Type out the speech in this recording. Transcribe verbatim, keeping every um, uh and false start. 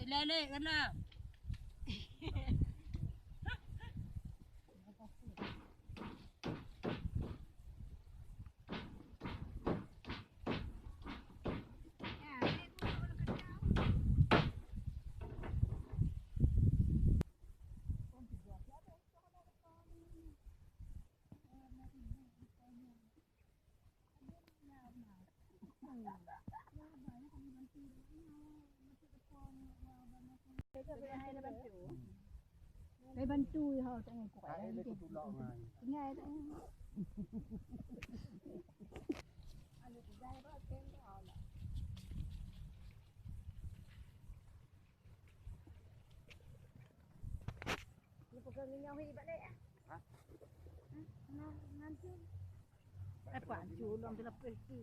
Lelek kena. Saya bantu ya, ha, tak ingat kuat. Tinggal tak ingat. Ni pegang nyoe hi balik, eh. Ha? Hah? Nah, nanti. Eh, pancul dong telepeh tu.